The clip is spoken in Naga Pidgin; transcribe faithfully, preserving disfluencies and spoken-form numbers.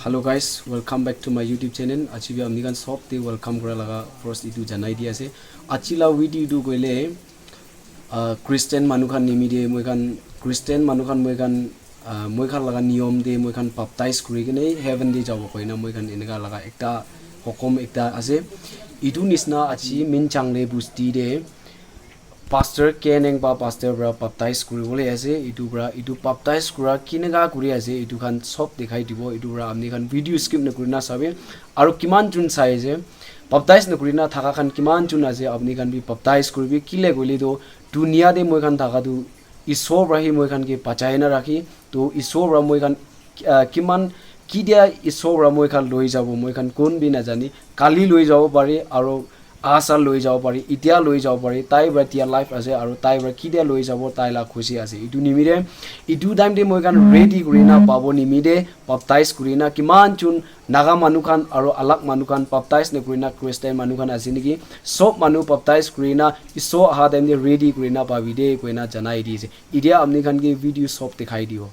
Hello guys, welcome back to my YouTube channel. Aji bi apni khan sob te welcome kura laga first itu janai di ase. Aji la video itu koile, ah, Christian manu khan nimi de moi khan, Christian manu khan moi khan, ah, moi khan laga niyom de moi khan baptize kuri kene heaven de jabo koina moi khan eneka laga ekta hukum ekta ase. Itu nisna aji Minchang le busti de Pastor Ken Engpa pastor para baptize kuribole ase. Itu para itu baptize kura kineka kuri ase itu khan sob dikhai dibo. Itu para apni khan video skip nakurina sabi. Aru kiman jun sai ase, baptize nakurina thaka khan kiman jun ase, apni khan bi baptize kuribi. Kile koile tu dunia te moi khan thaka tu Isor para hi moi khan ke bachai na rakhi. To Isor para moi khan, ah, kiman kidia Isor para moi khan loi jabo, moi khan kun bi najani. Kali loi jabo pare aru asa loi jabo pare, itia loi jabo pare, tai para tia life ase aru tai para kidia loi jabo tai la khushi ase. Itu nimite itu time te moi khan ready kurina pabo nimite baptize kurina kiman jun Naga manu khan aru alag manu khan baptize nakurina Christian manu khan ase niki, sob manu baptize kurina Isor aha time te ready kurina pabi de koina janai di ase. Itia apni khan ke video sob dikhai dibo.